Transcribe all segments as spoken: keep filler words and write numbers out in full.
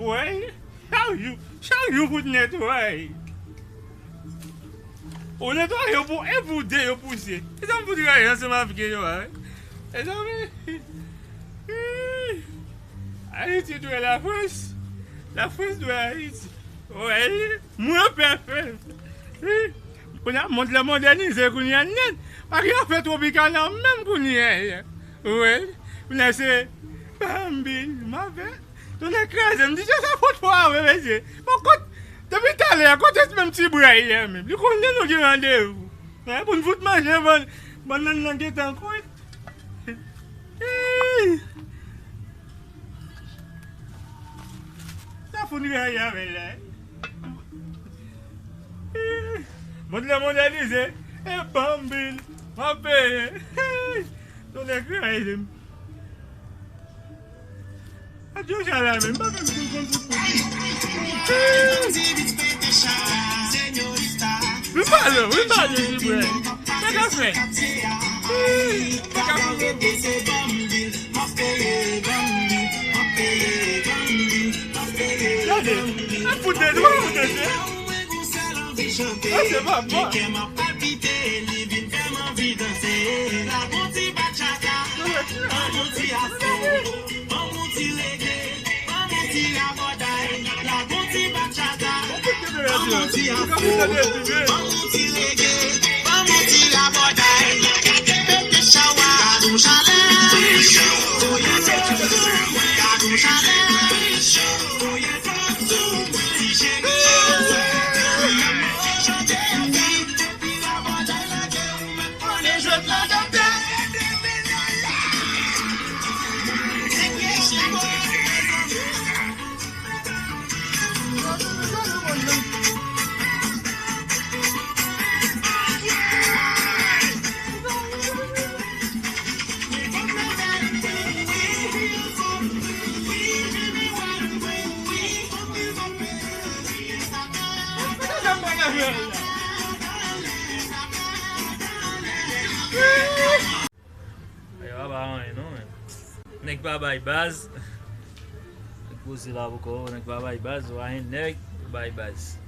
Wè, chak jou, chak jou fout netwaye. Ou netwaye yo pou en, pou de yo pouse. E sa m fout rayi ansanm avèk yo a, wi. Mezanmi. Ayiti dwe Lafrans. Lafrans dwe Ayiti. Wè, mwen pè fè. Kounye a, mond lan modènize kounye a nèt. Pa gen afè Tropicana menm kounye a. Wè, kounye a se Bambi, m avè. Tonnè kraze m, di, "Sa fòt fò a vre, mesye." Bon, kot, depi talè a, kote menm ti bwè a ye a menm? Li konnen nou gen randevou. Hein, pou n fout manje, bon, bannann nan gentan kwit. Sa fout rayi avè l la. Mond lan modènize. E Bambi, m ap peye. Tonnè kraze m. Adye, sa la menm, m pa menm konn konn pou pou di. Wi, pale, wi, pale, ti frè. Sa ka fè? Wi, sa ka fè? Gade, a fout de, nou pa fout de se. A se pa bon. Yo pa bay anyen non, men. Nèg pa bay baz. Nèg poze la poko, nèg pa bay baz, ou pa gen nèg, ou bay baz.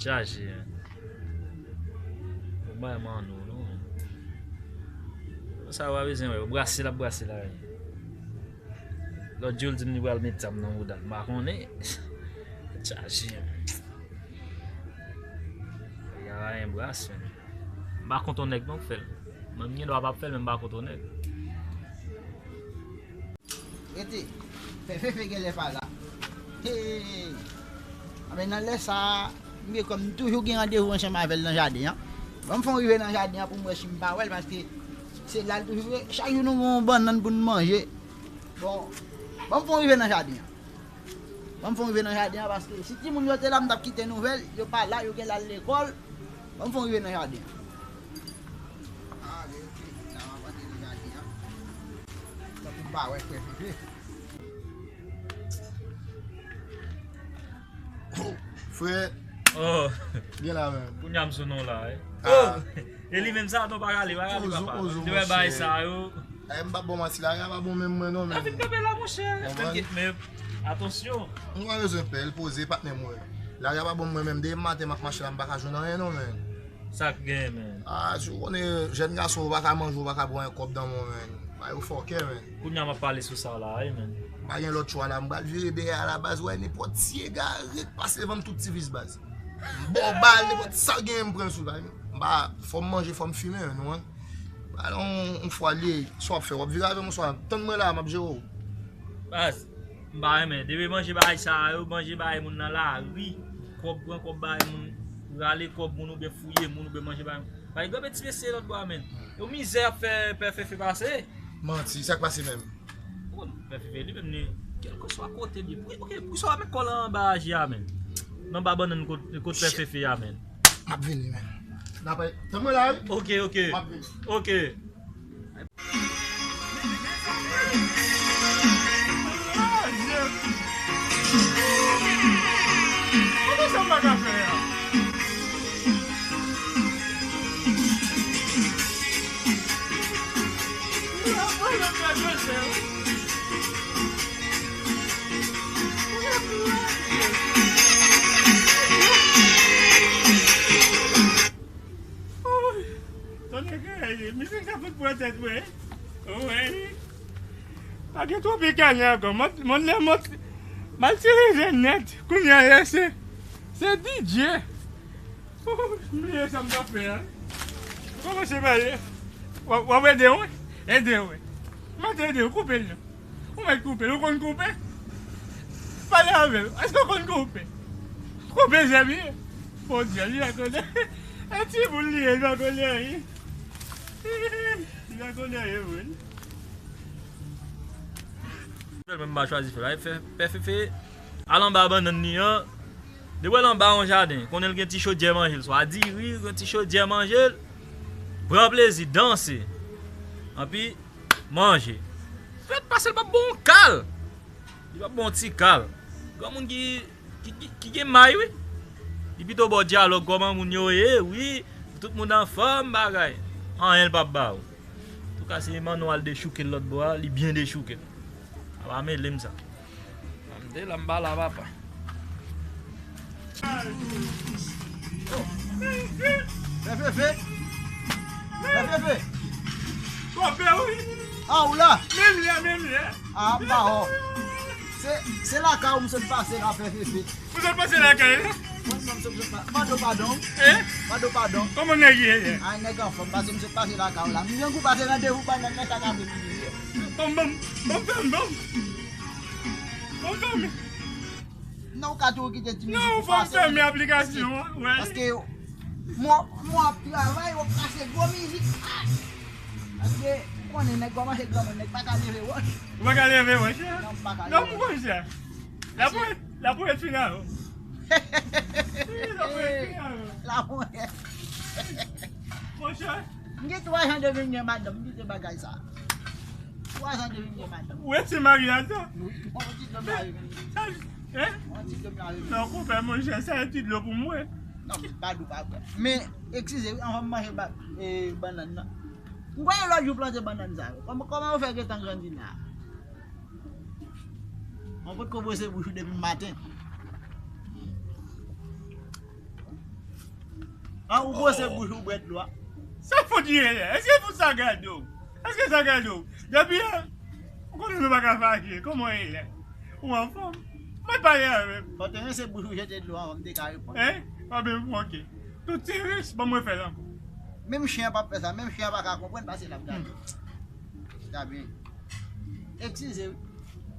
Chaje, men. Ou bay manno, non, men. Sa w pa bezwen wè, brase l ap brase la, men. Lòt jou, l di m li pral met zam nan bouda l. M pa konnen. Chaje, men. Nèg la pa gen bras, men. M pa kont yon nèg non k fè l. Mwen, m gen dwa p ap fè l, men m pa kont yon nèg. Rete. Pè Fefe genlè pa la. Hey! Anben, nan lè sa a, m gen kòm m toujou gen randevou ansanm avè l nan jaden an. Ban m fè yon rive nan jaden an pou m wè si m pa wè l, paske se la l toujou ye. Chak jou nou gen yon bannann pou n manje. Bon, ban m fè yon rive nan jaden an. Ban m fè yon rive nan jaden an, paske si timoun yo te la, m t ap kite nouvèl, yo pa la, yo genlè al lekòl. Ban m fè yon rive nan jaden an. Ah, gen yon ti moun la, m ap antre nan jaden an. Tankou m pa wè frè Fefe. Oh, frè. Oh. Byen la menm. Kounye a m sou non la, wi. Ah. Oh! E li menm sa, non, pa rale, pa rale, papa. Toujou, toujou, te wè bagay sa yo. Eh, m p ap ba w manti, lari a pa bon menm mwen non, men. Vin kanpe la, monchè. Men, men, atansyon. Nou pa bezwen pè, l poze, patnè mwen. Lari a pa bon mwen menm, depi maten m ap mache la, m pa ka jwenn anyen non, men. Sa k gen, men? Ah, si w konnen, jèn gason, ou pa ka manje, ou pa ka pran yon kòb nan men w, men. Bagay yo fòkè, men. Kounye a m ap pale sou sa la, wi, men. M pa gen lòt chwa la, m pral vire dèyè a la baz, wè, nenpòt ti egare k pase devan m, tout ti vis baz. M ba w bal, nenpòt sa w genyen, m pran l sou l, men. M pa, fò m manje, fò m fimen, non, wi. Alon, yon fwa l ye, sa w ap fè, w ap vire avè m oswa tann mwen la, m ap jere w. Baz, m pa renmen. Depi manje bagay sa yo, manje bagay moun nan lari, kòb, pran kòb bagay moun, rale kòb moun oubyen fouye moun oubyen manje bagay moun. Bay gòbe ti mesye lòt bò a, men. Yo mizè ap fè pè Fefe pase. Manti, sa k pase menm? Ou konn pè Fefe li menm li, kèlkeswa kote li ye. Pou, ok, poukisa w ap met kò l anba aji a, men? Nan ba bannann kot, kot pè Fefe a, men. M ap vini, men. N ap, tann mwen la, wi. Ok, ok. M ap vini. Ok. Petèt, wi. Wi. Pa gen twopikal ankò. Mwen, mwen, mwen, m al tire zen nèt. Kounye a, se, se D J. M bliye sa m t ap fè a. Kòmanse pale. W ap, w ap ede w? Ede w. M ap ede w. Koupe l non. Ou mèt koupe l. Ou konn koupe? Pale avè l. Èske w konn koupe? Koupe zèb li. Bondye, li pa konnen. E timoun li ye, li pa konnen anyen. Li pa konnen anyen, vre. Fè l menm pa chwazi fè l. Fè, fè, fè, fè. Al anba bannann li an. Depi w al anba yon jaden, konnen l gen ti chodyè manje l, swa diri, gen ti chodyè manje l. Pran plezi, danse. Anpi, manje. Fèt pase l p ap ba w yon kal. Li p ap ba w yon ti kal. Granmoun ki, ki, ki, ki gen may, wi. Li pito ba w dyalòg kòman moun yo ye, wi. Tout moun anfòm, bagay. Anyen l p ap ba w. Antouka, se Emmanuel al dechouke l lòt bò a, li byen dechouke l. A pa mele m sa. M te la, m pa la, papa. Fè fefe. Fè fefe. Konpè, wi. A, ou la? Menm lè, menm lè. A, m pa wè w. Se, se lakay ou m sot pase la, fè fefe. Ou sot pase lakay la? Mwen, mwen, m sot, sot pa-, mande w padon. Hein? Mande w padon. Kòman nèg ye, ye? Ay, nèg anfòm, pase m sot pase lakay ou la. M gen gou pase randevou bannann nan chak apremidi. Bon, bon, bon, fèm, bon. Bon, fèm. Non, ou ka tou kite ti mizik ou pase. Non, fò m fèmen aplikasyon an, wè. Paske mwen, mwen ap travay, w ap pase gwo mizik. Ah! Paske, ou konnen nèg kòmanse granmoun, nèg pa ka leve wòch. Ou pa ka leve wòch, hein? Non, m pa ka leve wòch. Non, m konn sa. Laponyèt, laponyèt fin avè w. Wi, laponyèt fin avè w. Laponyèt. Monchè. M gen twa zan depi m gen madanm, m kite bagay sa. Twa zan depi m gen madanm. Ou rete marye a sa? Wi, m pran ti dlo m lave men. Sa, hein? M pran ti dlo m lave men. Non, konpè, monchè, sa e ti dlo pou mwen. Non, m pa dou pa kwè. Men, eskize, wi, anvan m manje ba-, e, bannann nan. M kwè lòt jou plante bannann sa yo. Kòman, kòman yo fè gentan grandi la? Mwen potko bwose bouch ou depi maten. An, ou bwose bouch ou bwè dlo a. Se fot li ye la. Èske fot sa gade w? Èske sa gade w? Depi yè, ou konnen nou pa ka fache. Kòman w ye la? Ou anfòm? Mwen pale avè m. Fò te rense bouch ou jete dlo anvan m te ka reponn. Hein? Pa byen, ok. Tout ti ris, ban mwen fè l ankò. Menm chen an p ap fè sa. Menm chen an pa ka konprann, pase l ap gade. Hmm. Chita byen. Eskize wi.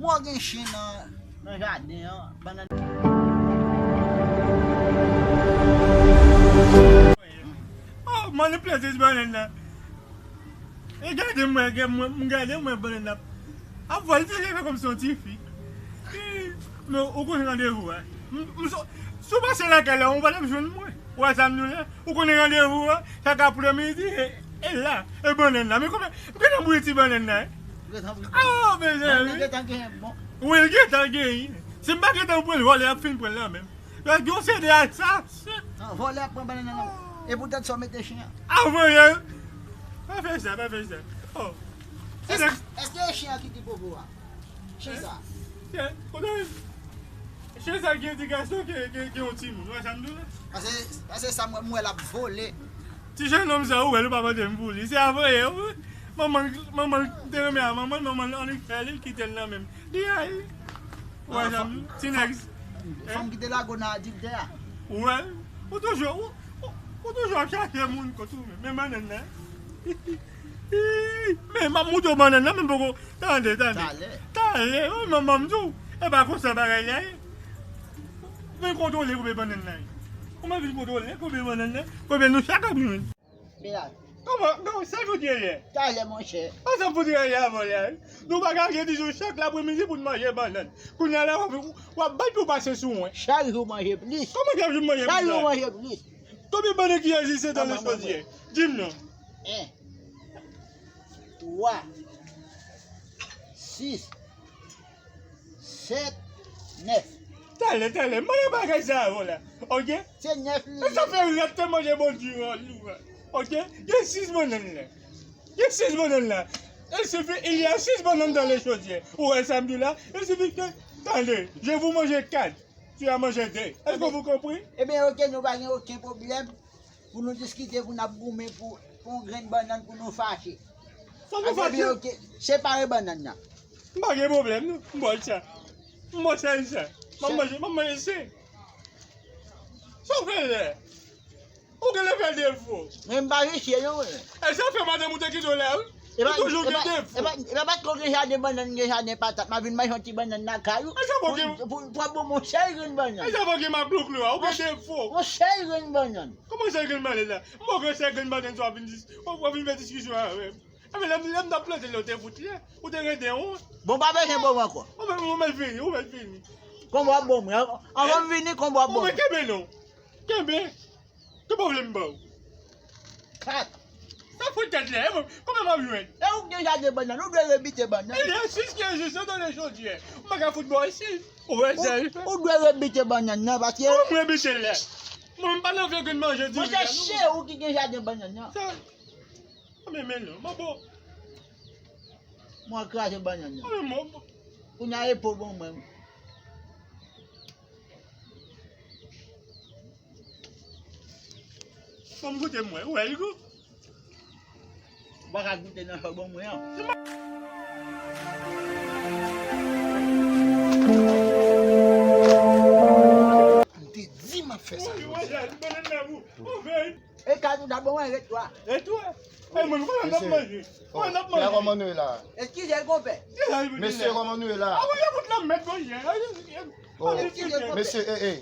Mwen gen chen nan, nan jaden an, bannann. Oh, mwen plezi bannann nan. E gade mwen, gade mwen, m gade mwen bannann nan. Ap vole, li te fè kòmsi yon tifi. Men ou konn randevou a. M, m, si, si w pase lakay la, ou pa t ap jwenn mwen. Ou wè sa m di w la? Ou konnen randevou an, chak apremidi, e, e la, e bannann nan. Men kòman, m gentan bouyi ti bannann nan, hein? Gentan bouyi. Ah, mezanmi. Bannann nan gentan genyen bon. Wi, l gentan genyen. Si m pa gentan pran l, vòlè ap fin pran l la menm. Yo, yo se de asasen. Non, vòlè ap pran bannann nan, non. E poutèt sa w mete chen an. Ah, vòlè. Pa fè sa, pa fè sa. Oh. Èske, èske e chen an ki pi popo a? Chen sa. Chen, kote, chen sa gen ti gason ke, ke, ke yon timoun. Ou wè sa m di w la? Pase, pase sa m wè, m wè l ap vole. Ti jennonm sa, ou wè l, ou pa mande m pou li. Se avanyè, wi. Manman, manman te renmen a manman, manman annik fè li, kite l nan men m. Li ay. Ou wè sa m di w? Ti nèg. Fanm ki te lage w nan adiltè a. Ou wè? Ou toujou, ou, ou, ou toujou ap chache moun kot ou menm. Men bannann nan. Men m ap moutre w bannann nan, men m poko. Tande, tande. Talè. Talè, wi, manman m di w. E pa konsa bagay la ye. Vin kontwole koube bannann nan ye. Kòman vin kontwole koube bannann nan? Koube nou chak ap jwenn. Kòman, kòman, sa jodi ye? Talè, monchè. Ansanm pou travay avè w la. Nou pa ka gen toujou chak lapremidi pou n manje bannann. Kounye a la, w ap, w ap bay pou pase sou mwen. Chak jou manje plis. Kòman chak jou manje plis la? Chak jou manje plis. Konbyen bannann ki egziste nan lechodyè? Di m non. En, twa, sis, sèt, nèf. Talè, talè, m pa nan bagay sa avè w la. Ok? Se nèf li ye. E sa fè rèt te manje bon diran li, wè. Ok? Gen sis bannann la. Gen sis bannann la. Il suffit, il y a six bananes dans le chaudière. Ou wè sa m di w la? Il suffit que, tande, je vous mange quatre. Tu as mangé deux. Est-ce que vous comprenez? Ebyen, ok, nou pa gen okenn pwoblèm pou nou diskite, pou n ap goumen pou, pou yon grenn bannann, pou nou fache. Sa nou fache. Separe bannann nan. M pa gen pwoblèm, non. M bò sa. M bò sa, sa. M ap manje, m ap manje sen. Sa w fè lè? Ou genlè fè defo. Men m pa visye, non. E sa fè madanm ou te kite w la, wi. Ou toujou gen defo. E pa, e pa paske w gen jaden bannann, gen jaden patat, m a vin manje yon ti bannann lakay ou. Pou, pou, pou ap ban m yon sèl grenn bannann. E sa fè w gen maklouklou a, ou gen defo. Yon sèl grenn bannann. Kòman sèl grenn bannann la? M ba w yon sèl grenn bannann, sa w ap vin dis-, w ap vin fè diskisyon avè m. Enben, lè m, lè m t ap plante lè w te fout lè, ou te rete wont. Bon, pa bezwen bon ankò. Ou mèt, ou mèt vini, ou mèt vini. Konbo ap bon mwen. Anvan m vini, konbo ap bon mwen. Ou mèt kenbe non. Kenbe. Ki pwoblèm m ba w? Kat. Sa fout tèt lè. E bon, kòman m ap jwenn? E ou gen jaden bannann, ou dwe rebite bannann. E jis ki jis, yo tande jodi a. Ou pa ka fout bò isi. Ou wè sa li fè? Ou dwe rebite bannann nan, paske. Ou rebite lè. Mwen, m pa nan vye grenn manje diri la, non. Monchè, se ou ki gen jaden bannann nan. Sa, Mwen menm non, mwen bon. Mwen kraze bannann nan. Mwen menm mwen bon. Kounye a e po bon mwen. Bon, m goute mwen, ou wè l gou. Ou pa ka goute nan sa w ban mwen an. M te di m ap fè sa jodi a. E kay nou ta bon, ret twa. Ret twa? E mwen, mwen n ap manje. Mwen n ap manje. Kòman nou ye la? Eskize, konpè. Mesye, kòman nou ye la? A, mwen, y ap fout lanmèd, mwen, ye. Oh, mesye, e, e.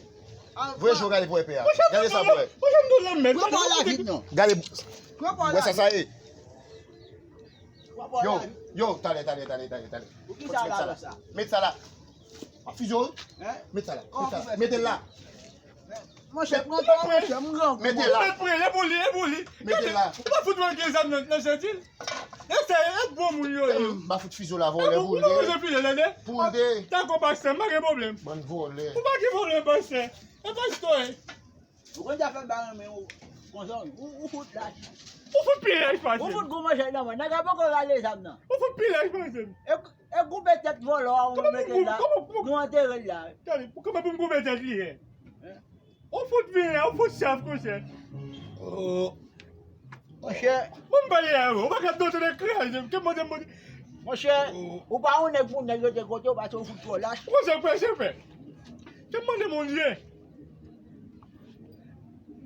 Voye je w gade pou wè pè a. Gade sa pou wè. Mwen, jan m tou lanmèd. Pran pa w la vit, non. Gade. Pran pa w la vit. Wè sa, sa ye. Yo, yo, talè, talè, talè, talè, talè. Pou ki sa la, sa? Met sa la. Ap fizye w? Hein? Met sa la. Met sa la. Mete l la. Monchè, pran pa, monchè, m gran. Mete l la. Mete l, e pou li, e pou li. Mete l la. Ou pa fout wè gen zam nan, nan senti l. E se, e bon moun yo ye. M pa fout fizye w la, vòlè, pou l de. Ou pa bezwen fizye, tande? Pou l de. Dakò, pastè, m pa gen pwoblèm. Bann vòlè. Ou pa gen pwoblèm, pastè. E pastè. Ou konn sa fè m pa renmen ou konsa, ou, ou fout lach. Ou fout pi lach pase m. Ou fout gwo manchèt nan men w. Nèg la poko rale zam nan. Ou fout pi lach pase m. E, e koupe tèt vòlò a ou mete la. Nou antere l la. Tande, kòman pou m koupe tèt li ye? Ou fout vin la, ou fout saf konsa. Oh. Monchè. Mwen m pale avè w, ou pa ka dote de kraze m, ke mande mande. Monchè, ou pa yon nèg pou nèg rete kote w, paske ou fout twò lach. Ou konn sa k pase fè? Ke mande Bondye.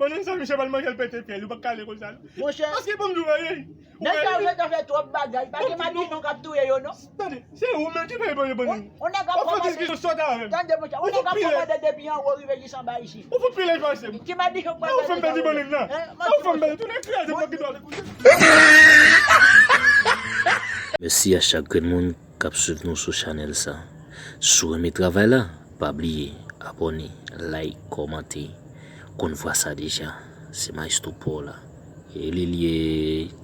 Bannann sa, misye pral manje l pete pye l, ou pa ka ale konsa non. Monchè. Paske ban m di w bagay. Nèg sa yo gentan fè twòp bagay, pa gen madichon k ap touye yo non. Tande, se ou menm ki peye bannann. Ou nèg ap fè diskisyon sòt avè m. Tande monchè, ou nèg ap kòmande depi anwo rive jis anba isit. Ou fout pi laj pase m. Ki madichon k pral fè m pèdi bannann nan. Ou fè m pèdi, tounen kraze m nan ki dwa. Mèsi a chak grenn moun k ap swiv nou sou chanèl sa. Si w renmen travay la, pa bliye abòne, like, kòmante. Konn vwa sa deja, se Maestro Paul la. E li l ye.